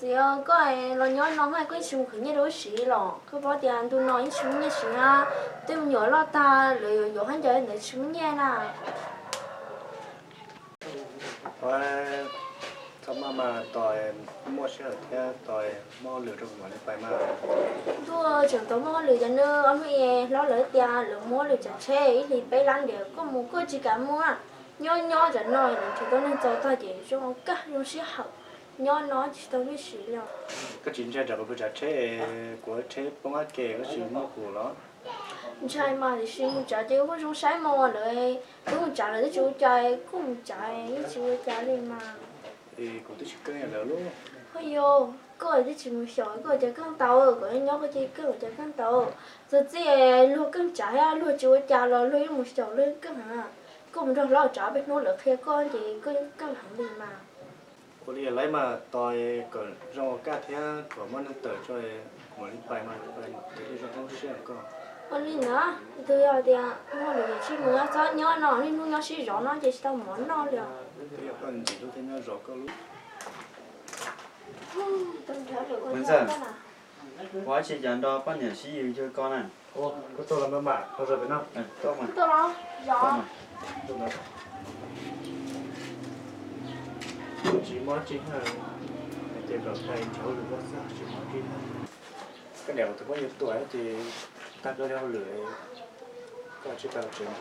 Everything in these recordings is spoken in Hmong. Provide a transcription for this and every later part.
Txiv, koj los nyob no hais koj yeej tsis mus khwv nyiaj rau wb siv los? Koj paub tias ntu no yeej tsis muaj nyiaj siv na, tej me nyuam loj tag lawv yuav yuav khaub ncaws ntawd tsis muaj nyiaj na. Txhob maj mas, tos muaj sij hawm thiab tos muaj hauj lwm rau kuv mam li pais mas. Ntuj, tseem tau muaj hauj lwm ces nws ob hnub es hlob lawv tias lawv muab lwm tsav tsheb ib hlis peb lab ntiav, koj mus koj tsis kam mus. Nyob nyob tsam no lawv nrhiav tau neeg txaus tag ces zoo kawg zoo sij hawm, nyob no tsis tau nyiaj siv li os. Koj tsis ntshai tsam kuv pw tsav tsheb es kuv tsheb poob qab ke koj tsis muab kuv los? Ntshai mas, tiam sis mus tsav ces kuj zoo saib mas lawv, twb mus tsav lawv twb tsis ua cas, kuj mus tsav yeej tsis ua cas li mas. Kuv twb tsis keej lawv lub. Ho yog koj twb tsis mus xyaum koj ua cas keej tau, kom nyob koj cia li keej ua cas keej tau. Txog txij luag keej tsav thiab luag tsis ua cas los luag yeej mus xyaum luag yeej keej heev. Koj mus nrog hlob tsav peb hnub lawv qhia koj ces koj yeej keej heev li mas. Ua li lawv mas, tos kom zoo ua kaj thiab kom muaj neeg tawm tso mam li pais mas, pais ces zoo siab koj. Ua li ntawd, twb yog tias muaj lwm yam tsis mus txhob nyob no, niaj hnub nyob sib zov no ces tsis tau mov noj li os. Twb yog koj ntxim hlub thiab nyob zov koj lub. Ntxawm, ua dab tsi cas nrog poj niam sib yws yws koj na? Koj tuaj los mas, los zov pem no. Tsis muaj dab tsi, hais tias kom pais nrhiav hauj lwm ua xwb, tsis muaj dab tsi. Koj niam kuv tus phooj ywg tuaj ces tag koj li hauj lwm, koj tsis pais tsev,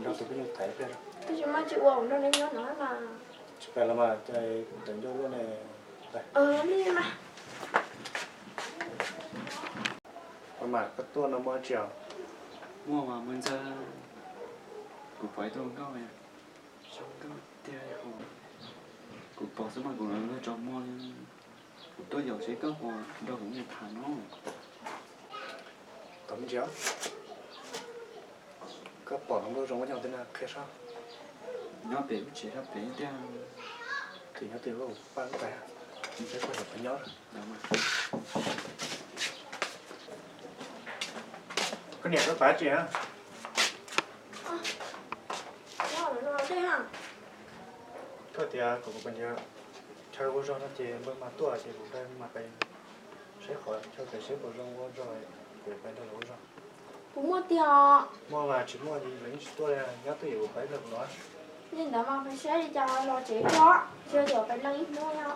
nrog tus phooj ywg tham ib pliag. Twb tsis muaj dab tsi ua, kuv nrog neb nyob no mas. Tsis pais los mas, ces kuv tawm ncauj luaj ne. Li mas. Ua mas koj tuaj no muaj dab tsi os? Muaj mas Ntxawg, kuv pom ib tug nkauj, zoo nkauj tiag, kuv pom xwb mas kuv tsaus muag li. Kuv tuaj yaum seb koj puas nrog kuv mus tham no. Tos me ntsis os. Koj pom hluas nkauj zoo ua cas thiab na, qhia saib. Nyob pem lub tsev sab pem tiag. Ces nyob twg los pab wb pais, saib koj yog qhov nyob. Koj niam, koj pab tsi na? Koj tias kom kuv pab nrhiav chaw ua zog no ces npawg mas tuaj ces kuv pab mas pais saib qhov chaw pem seb puas zoo ua zog, kuv pab nrog lawv ua zog. Kuv muaj tiag. Muaj mas tsis muaj ces lawv yeej tsis tuaj li, nyob twj ywm kuv pab ib pliag kuv los. Li ntawd mas pais saib li cas los tsev tso, tsis yog tias pais leej ib hnub no.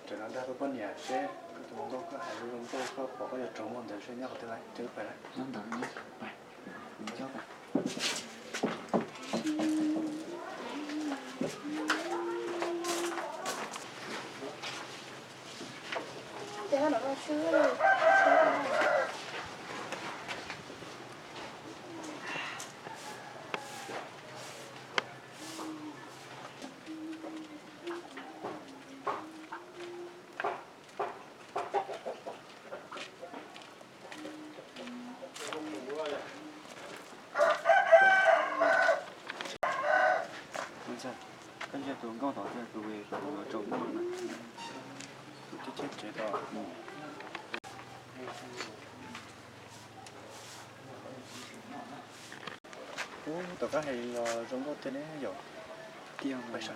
Tseem los dag koj poj niam seb koj tus hluas nkauj koj hais zoo nkauj koj pom koj yog tsaus muag ntawd seb nyob qhov twg lawm, ces wb pais lawm. Nyob ntawd, pais. Koj ntsia tus nkauj tod tiag, tus uas tsaus muag na. Tus tib tsev tod. Ub, tom qab hais los zoo nkauj tiag ne yom. Tiag mas.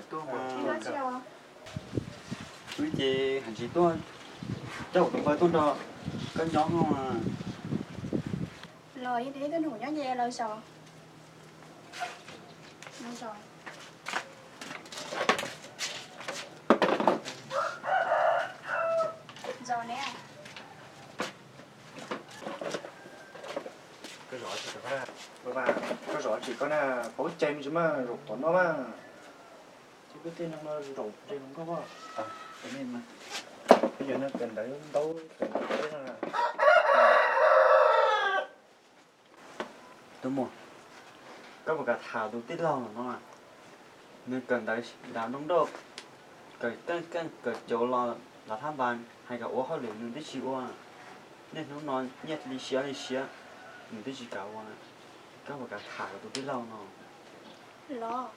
Tuaj mas. Wb ces hais tsis tuaj, coj kuv tus npawg tuaj nrog koj nyob. Los yog tias ib tug nus nyob ces los zov. Zov ne. Koj zov tsis koj na, paub cai me ntsis mas zaum tom no mas. Ces peb tej neeg no zaum ze hluas nkauj. Yog neeg kawm ntawv ntaub kawm ntawv. Tus muam, koj puas kam tham tus tij laug no? Nws kawm ntawv nram nroog nrauj, kawm keej keej kawm cauv los lav thab npas, hais kom ua hauj lwm nws twb tsis ua. Niaj hnub no nyiaj li siab li siab, nws twb tsis kam ua. Koj puas kam tham tus tij laug no? Los,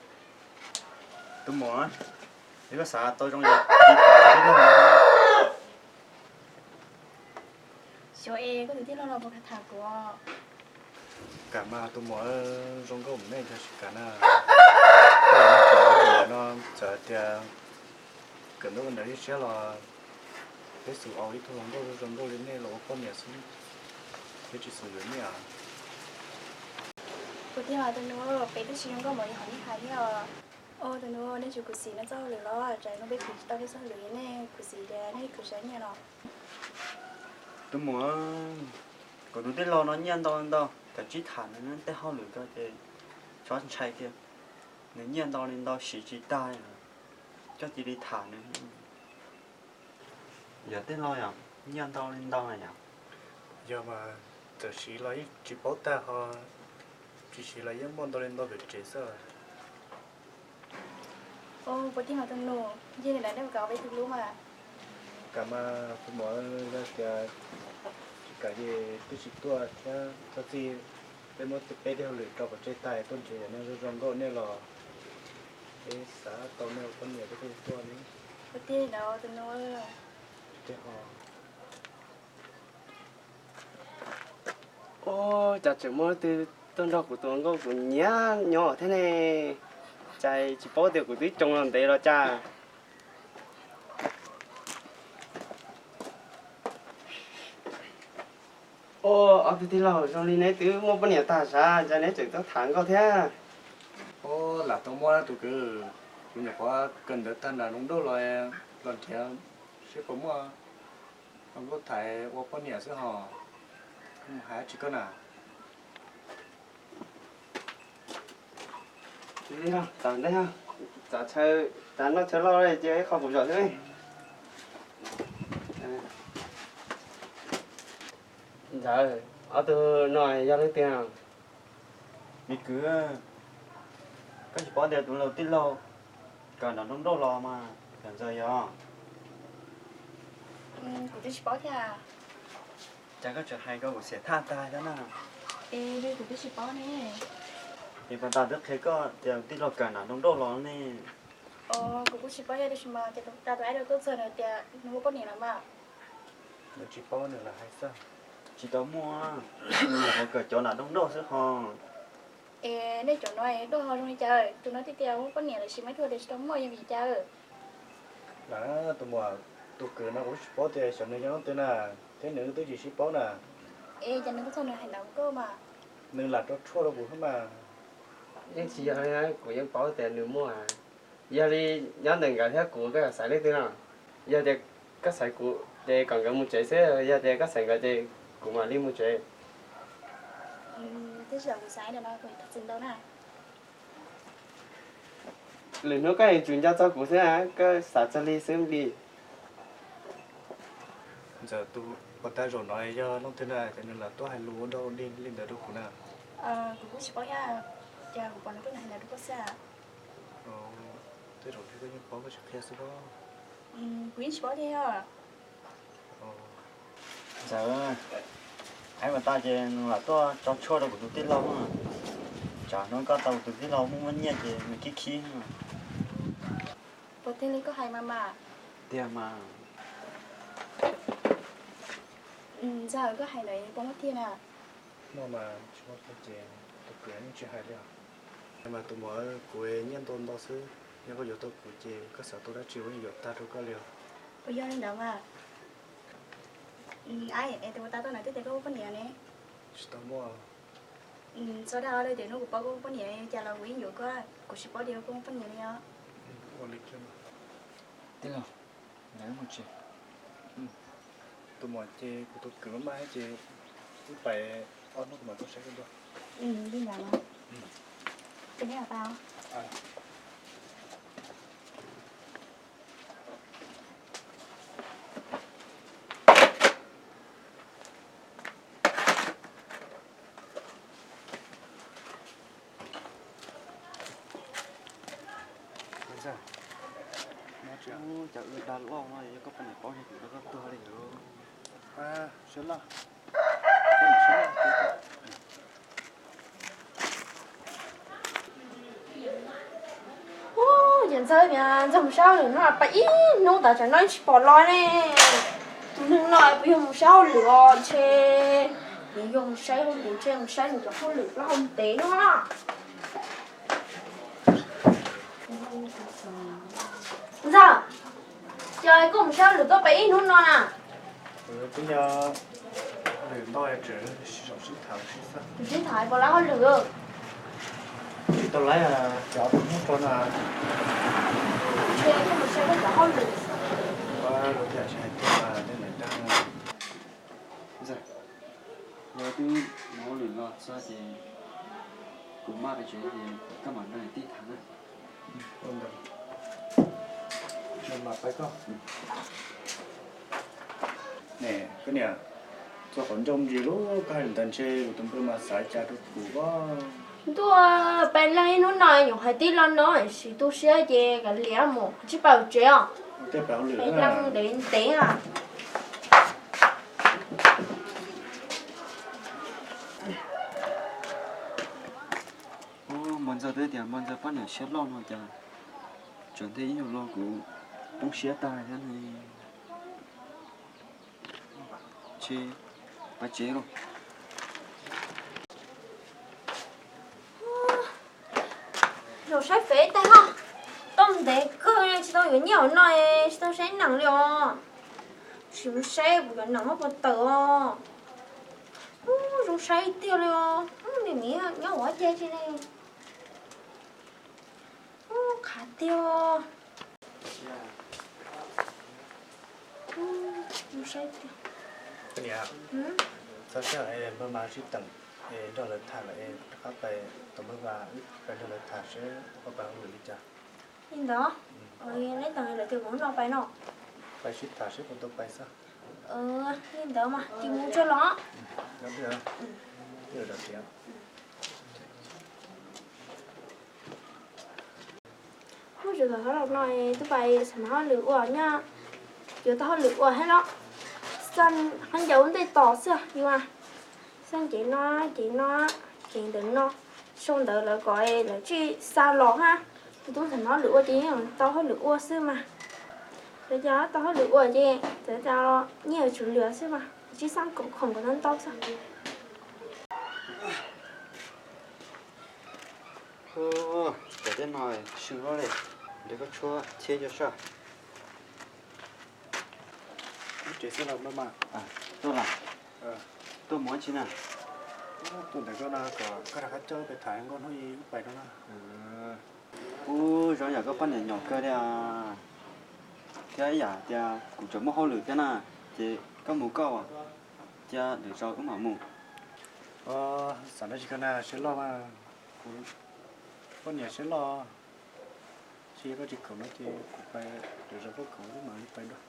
tus muam, yog koj xav tau zoo yog tij laug no. Xyov es Koj tus tij laug los puas kam tham kuv? Kam mas tus muam, zoo nkauj mus nej cov tsis kam na. No txawm tias kawm ntaub kawm ntawv ib siab los peb xum au ib tug hluas nkauj zoo nkauj li nej los ua poj niam xwb, peb tsis xum yuav nej. Kuv tiag mas tus nus, peb twb tsis zoo nkauj npaum li qhov nej hais thiab os. Tus nus, nej tsis khuv xim nej txoj hauj lwm los? Tsam no peb khwv tsis tau nej txoj hauj lwm nej khuv xim tias nej khwv siab nyiaj no. Tus muam, kuv tus tij laug no nyiaj ntau ntau, kav tsij tham nws tej hauj lwm ko ces txhob ntshai kiag. Nws nyiaj ntau li ntau siv tsis tag, koj cia li tham nws. Yog tij laug yog nyiaj ntau li ntau na yom? Yog mas, txawm siv los yeej tsis paub tag ho, tsis siv los yeej muaj ntau li ntau pem tsev xwb. Puas tiag mas tus nus, yog li ntawd nej puas kam ua peb tus hlub mas? Kam mas tus muam, yog tias tsis kam ces twb tsis tuaj thiab, txhob txij. Peb muab peb tej hauj lwm rau pov tseg tag tuaj nrhiav yam neeg zoo zoo nkauj nej los peb xav tau nej ua poj niam peb thiaj tuaj ne. Puas tiag ntawd tus nus? Ua cas tseem muaj leej twg tuaj nrog kuv tus hluas nkauj kuv nyiam nyob thiab ne? Cas tsis paub tias kuv twb tsoo los ntev los cas. Ua, ob tug tij laug, zoo li neb twb muaj poj niam tag sav, cas neb tseem tuaj tham nkauj thiab? Ua, lam tau muaj tus kwv, kuv nyuam qhuav kawm ntawv tag nram Nroog Dauj los, los nrhiav seb puas muaj hluas nkauj tham ua poj niam xwb hos. Hais dab tsi koj na? Txav nteb, txav chaw, txav noj chaw loj ces ib qho kuv zom xwb. Ntxawm, ob tug no yog leej twg? Me kwv, koj tsis paub tias tus laus tij laug kawm nram Nroog Dauj los mas, yog Ntxawm yog? Kuv twb tsis paub thiab. Cas koj tseem hais kom kuv xiam thaj tag thiab na. Es kuv twb tsis paub ne. Es puas tas twb qhia koj tias tij laug kawm nram Nroog Dauj los ne? Kuv kuj tsis paub yog tiam sis mas cas tus, cas tus aib rau tuaj txog nws tias nws muaj poj niam lawm mas. Nws tsis paub nws lam hais xwb. Tsis tau muaj, nws nyuam qhuav kawm cov nram Nroog Dauj xwb ho. Es nej cov no tuaj ho zoo li cas? Tus no thiaj tias muaj poj niam lawm, sis mas ib tug tias tsis tau muaj, yog vim li cas? Lam, tus muam, tus kwv no kuv tsis paub tias xyov nws yog leej twg na, thiab nws twb tsis sib paub na. Es cas nws tuaj txog nws hais ntawd koj mas? Nws lam rau tshuaj rau kuv xwb mas. Yeej tsis yog li, kuv yeej paub tias nws muaj. Yog li nyob ntawm nkawd thiab kuv koj xaiv leej twg no? Yog tias koj xaiv kuv ces kom nkawd mus tsev xwb, yog tias koj xaiv nkawd ces kuv mam li mus tsev. Lwm hnub koj yeej tsum nco txog kuv xwb, koj xav txog li xwb li. Ntxawm, tus uas tag zaum no yog leej twg na, ces nws lam tuaj hais lus ua dog ua dig li ntawd rau kuv na. Kuv kuj tsis paub thiab, cas kuv pom nws tuaj hais ntawd rau koj xwb. Tej zaum thiab koj yeej paub koj tsis qhia xwb pob. Kuv yeej tsis paub thiab. Ntxawm, aib mas tas ces nws lam tuaj tso tshuaj rau kuv tus tij laug na. Tsam hnub koj tau kuv tus tij laug muaj muaj nyiaj ces nws khib khib. Puas tiag li koj hais mas mas? Tiag mas. Ntxawm, koj hais ntawd puas muaj tiag na? Muaj mas, tsis muaj tiag ces tus kwv yeej tsis hais li os. Mas tus muam, kuv nyiaj ntau ntau xwb, yog koj yuav tau kuv ces koj xav tau dab tsi kuv yeej yuav tag rau koj li os. Puas yog li ntawd mas? Aib, es tus uas tag tuaj na twb tias koj muaj poj niam ne? Tsis tau muaj. Txhob dag li, tias hnub kuv paub koj muaj poj niam cas los kuv yeej yuav koj, kuv tsis paub tias koj muaj poj niam li os. Ua li kiag mas. Tij laug, mus tsev. Tus muam, ces kuv tus kwv maj maj thiab ces wb pais, ob hnub kuv mam tuaj saib koj dua. Li ntawd mas. Ces neb pais os. Cov wb dag loj no yog koj poj niam paub ces kuv rau koj tuag li os. Siab loj. Ub, ces Ntxawg, Ntxawg mus saib lwm hnub, pais ib hnub tas tsam no tsis pom los ne. Tus neeg no Kuv yog mus saib hauj lwm os, ntshe kuv yog mus saib hauj lwm, ntshe mus saib nws cov hauj lwm plaub hau ntev no. Ntxawg, cas koj mus saib hauj lwm tuaj pem ib hnub no na? Twb yog lwm ntau, tseem sib tham sib xwb. Sib tham puas laib hauj lwm? Tsis tau laib, cov tus hnub rau na. Ntshe koj mus saib koj cov hauj lwm. Ua luag tias tsis hais tias tej niam dab. Ntxawg, yog twb mus hauj lwm los txog ces kuv maj pem tsev ces koj mam nrog niam tij tham na. Ua ntawd, mam pab koj. Ne, koj niam, txog qhov ncauj ntsis lub koj hais ntawd ntshe kuv tus npawg mas xav cas rau kuv os. Ntuj, peb leeg ib hnub no nyuam hais tib lo no, sim tu siab ces kav liam mus, tsis pab tsev os. Tej pab hauj lwm leej ntev ntev a. Ub, Npawg Ntxawg twb tias Npawg Ntxawg poj niam siab loj no cas tseem nthe ib nyuag lo kuv poob siab tag thiab ne. Tsis, pab tsev lauj. Zaum saib fev tag no, tau ntev kawg tsis tau yuav nyiaj no, tsis tau saib neeg li os. Tsis mus saib kuv yuav neeg muab puas tawm os. Ub, zoo saib tiag li os. Ub, niam miv nyob ua cas tsis ne. Ub, qhav tiag. Ub, zoo saib tiag. Koj niam, txhob sawv, npawg mas sib teem, nrog lawv tham lawm, rov qab pais, tus npawg mas wb pais nrog lawv tham seb ua pais hauj lwm li cas. Li ntawd, neb teem lawm ces kuv no pais no. Pais sib tham seb puas tau pais xwb. Li ntawd mas ces mus tso los. Hnub tsaus ntuj thaum no twb pais xam hauj lwm ua nyob, yuav tau hauj lwm ua thiab los, xaj qhov ncauj ua ntej tos xwb yus. Xaj cev no, cev no, cev ntawm no, sau ntawv lawv kom lawv tsij xa los hab. Tub thaum no hauj lwm ua ces yeej tau hauj lwm ua xwb mas. Lawv cov tau hauj lwm ua ces txawm tas nyiaj tsum lwm xwb mas, tsib xab khoom khoom kom tau ntau xwb. Cov teb no sw luaj li, nrhiav koj tshuab thiab cov saj. Tuaj los, tuaj mus ua tsi na? Tuaj ntawm koj no kom koj rov qab coj peb tham nkauj hnub ib pais rau na. Ub, zoo yam koj poj niam nyaum kawg li, thiab ib yam tias kuv tseem muaj hauj lwm thiab na, ces koj mus koj, cia lwm zaus wb mam mus. Xav dab tsi koj na, siab loj mas, kuv poj niam siab loj. Tsis yog koj tsis khoom no ces kuv pais, lwm zaus koj khoom wb mam li pais dua.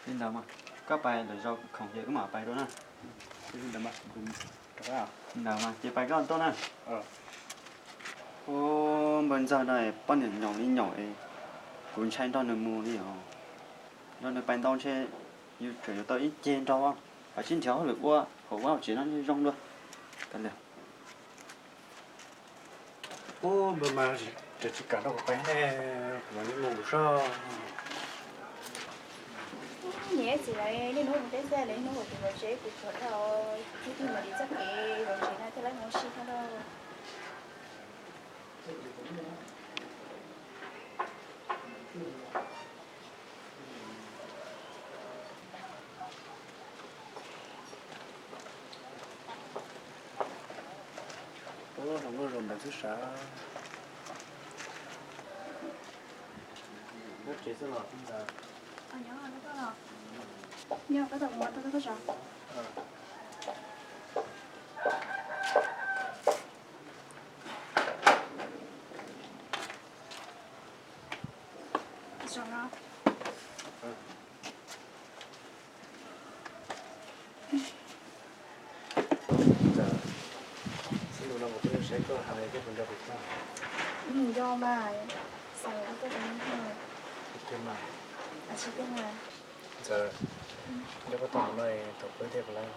Li ntawd mas, koj pais lwm zaus khoom ces wb mam pais dua na. Li ntawd mas, li ntawd mas ces pais koj tuaj na. Ub, npawg ntxawg no poj niam nyaum li nyaum es, kuv ntshai nrog nws mus li os. Nrog nws pais ntau ntshe yus tseem yuav tau ib ceg nraug, pais sib nrhiav hauj lwm ua hauv vaj hauv tsev no zoo dua. Ub, npawg mas, tsis kam nrog kuv pais ne, kuv mam li mus soj. Niam txiv lawv niaj hnub mus teb xwb, lawv niaj hnub ua kev zov tsev, kuv tsuas dhau ib tug mam li txoj kev zov tsev no thiaj li mus ua si thiab lauj. Ub, hluas nkauj zoo ntawd xwb sav. Nyob tsev xwb los ntawd. Xib no kuv twb saib koj hais koj puas nco kuv thiab. Nco mas, xav koj tuaj rau neb. Tiag mas. Ntxawm, nco koj tau hnub no thaum peb thiaj kuv lawm.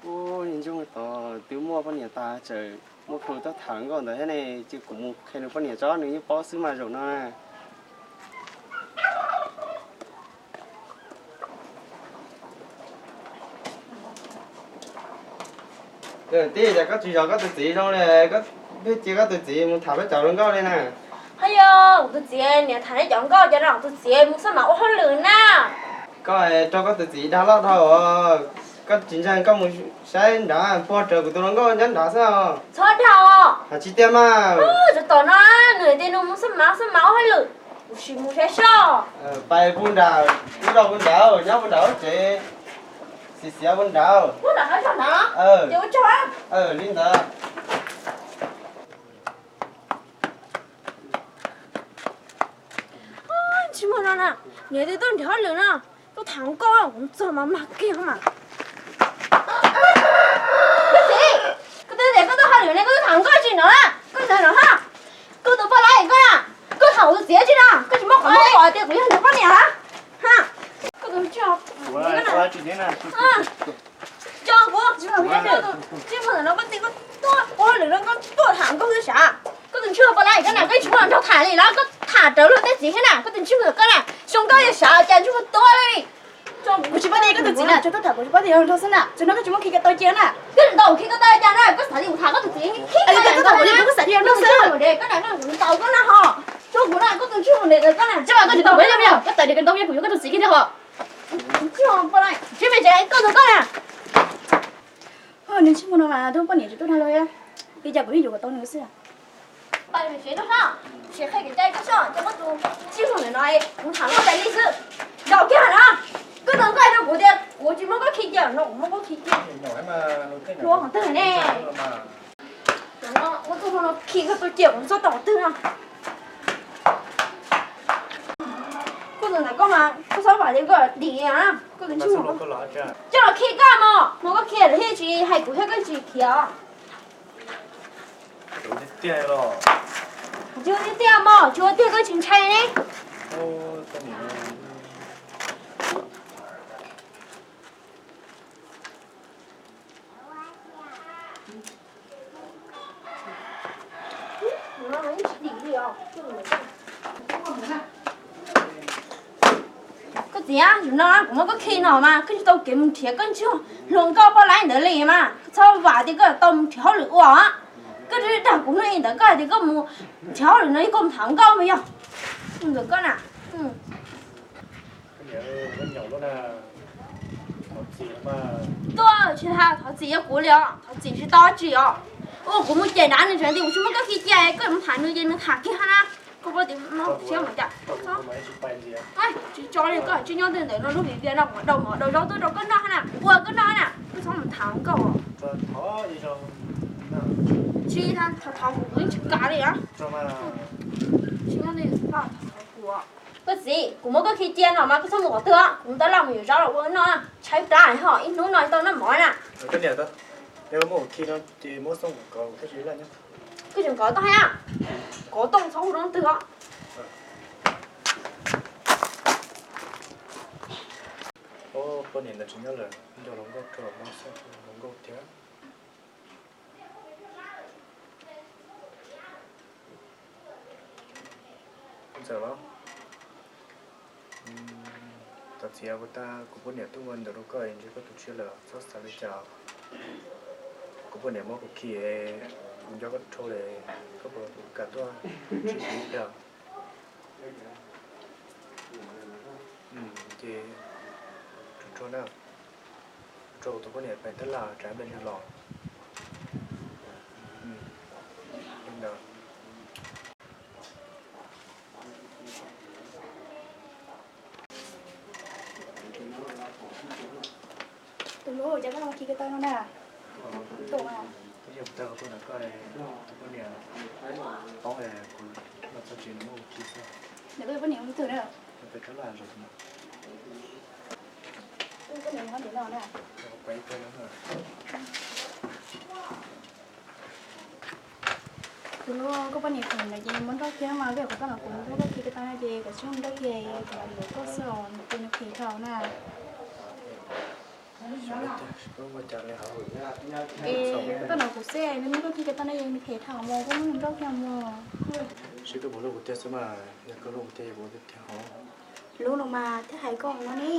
Ub, Ntsoog tod twb muaj poj niam tas, tseem muaj plhu tuaj tham nkauj ntawd thiab ne, ces kuv mus qhia nws poj niam tso, nws yeej paub xwb mas zaum no na. Tij, cas koj tsis zov koj tus txiv zoo li, koj pheej cia koj tus txiv mus tham peb cov hluas nkauj li na. Ho yog kuv tus txiv niam tham nej cov nkauj, cov no tus txiv mus xab mav ua hauj lwm na. Koj raug koj tus txiv dag loj dhau, koj tsis ntseeg koj mus saib nrad, puag rawv kuv tus hluas nkauj nyob nrad xwb os. Txhob dag os. Hais tsis tiag mas. Txog tom no nws tias nws mus xab mav, xab mav ua hauj lwm, kuv sim mus saib soj. Pais puag nrad, lub rau puag nrad, nyob puag nrad lub tsev, xiv xiav puag nrad. Puag nrad qab zog na. Ces ua tsaug. Li ntawd. Tsis muaj no na, niam twb tuaj nrhiav hauj lwm no, tuaj tham nkauj, kuv txog mas mag kiag mas. Koj txiv, koj twb tias koj tuaj hauj lwm ne, koj tuaj tham nkauj tsis no na, koj ntawd no ha. Koj tus poj laib koj na, koj tham kuv tus txiv tsis no, koj tsis muab qhov muab qhov tias kuv yog nws poj niam na. Ha, koj tus tsis, koj tus tsis muaj ntawm no koj tias koj tuaj ua hauj lwm no koj tuaj tham nkauj xwb sav. Koj tus ntsej muag poj laib koj na, koj tsis muaj hluas nraug tham li los koj tham rawv luag tej txiv thiab na, koj tus ntsej muag koj na, xyoo nkauj yog sav cas ntsej muag tuab li. Kuv tsis paub tias koj tus txiv na, tsuas tuaj tham kuv tsis paub tias hluas nraug xwb na, tsuas no koj tsis muab khi ko taw cia na. Koj tsis tau khi ko taw cas na, koj xav li kuv tham koj tus txiv khi ko taw li koj xav li hluas nraug xwb. Koj na, koj tsis tau koj na ho. Tso kuv na, koj tus ntsej muag ne koj na. Tsis mas koj tsis tau kuv li, koj tawm li koj tau kuv yog koj tus txiv kiag li ho. Tsis me tsev koj tus koj na. Nws ntsej muag no mas tub poj niam tsis tuaj nrog luag, li cas kuv yeej yuav kom tau nws xwb. Pais pem tsev tuaj soj, tsis qhia kev cai tuaj soj, coj koj tus ntsej muag ntawm no, kuv tham koj tas li xwb. Zaum kiag no, koj tus koj hais rau kuv tias kuv tsis muab koj khi cia, no kuv muab koj khi cia. Ua qhov twg ne? Ua txuj no khi koj tus cia kuv txog tom qhov twg no. Koj tus ntawm koj mas koj txhob vam tias koj dim na, koj tus ntsej muag. Coj los khi koj mos, no koj khi lawm thiaj tsis hais kuv thiab koj tsis khiav. Tsis ua tiag tiag mos, tsis ua tiag koj tsis ntshai ne. Koj txiv, zaum no kuv muab koj khi no mas koj tsis tau kev mus nrhiav koj ntsej hluas nkauj poj laib ntawd li mas, koj txhob vam tias koj tau mus nrhiav hauj lwm ua. Koj twb dag kuv hnub ib ntawd koj hais tias koj mus nrhiav hauj lwm no yog koj mus tham nkauj mas yog. Ntawm koj na. Tuaj tsis tas thov txim rau kuv li os, thov txim tsis tau tsi os. Ua kuv mus cem nrad nws tseem tias kuv tsis muab koj khi cia, koj mus tham nws ces nws tham kiag na. Koj puas tias no siab mas cas. Tsis tso li, koj tsis nyob twg ntawm no lub vim vias no kuv dau mov dau zaub tuaj rau koj noj na, ua koj noj na, koj txhob mus tham nkauj. Tsis thov thov kuv, kuv yeej tsis kam li os. Tsis nyob twg thov kuv. Koj txiv, kuv muab koj khi cia no mas koj txhob mus qhov twg, kuv tab laj mus yuav zaub los ua noj, tshaib plab ho ib hnub no tau noj mov na. Koj tseem kov tau thiab, kov tau txhob hu rau twg os. Poj niam ntawd tsis nyob lawm, nco hluas nkauj rau hluas nkauj thiab. Ntxawm los, thov txim kuv tag, kuv poj niam tuaj ua ntawd rau koj es ntshe koj tus tshiab lawm, txhob xav li cas. Kuv poj niam muab kuv khi, kuv nco koj dhau li, koj puas kam tuaj ntsib kuv ib pliag? Ces tsuag tsuag na, tsuag tsuag kuv tus poj niam pem tab laj tsam npe nws los. Li ntawd. Tus hlub, cas koj ho khi ko taw no na? Tus twb yog kuv tag kuv tuaj ntawm koj, tus poj niam paub kuv los txog tsev nws muab kuv khi xwb. Ntawm koj tus poj niam hu twg na? Pem tab laj zos tus no. Koj poj niam hu npaum li no na. Tus hlub, koj poj niam khoom ntawd ces muab nrauj kiag mas, vim kuv tuaj los kuv muab koj khi ko taw no ces kom tsis muab nrauj kiag, kom yuav koj xwb os, nws tus nws khi dhau na. Xyov tiag, koj ua cas li hauv. Es koj nrog kuv xwb, nws muab koj kiag tau na, yog nws phem dhau mus koj muab nws nrauj kiag mus. Sib koj puas hlub kuv tiag xwb mas, yog koj hlub kuv tiag kuv tiag hov. Hlub los mas thiaj hais koj ua ne.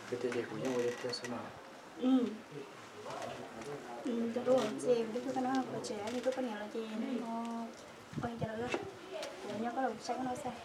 Koj tiag ces kuv yeej ua tiag tiag xwb mas. Cov hlub ces kuv twb tuaj koj no, kuv tseem li tuaj poj niam los ces no, ua li cas los kuv nyob koj los saib koj no xwb.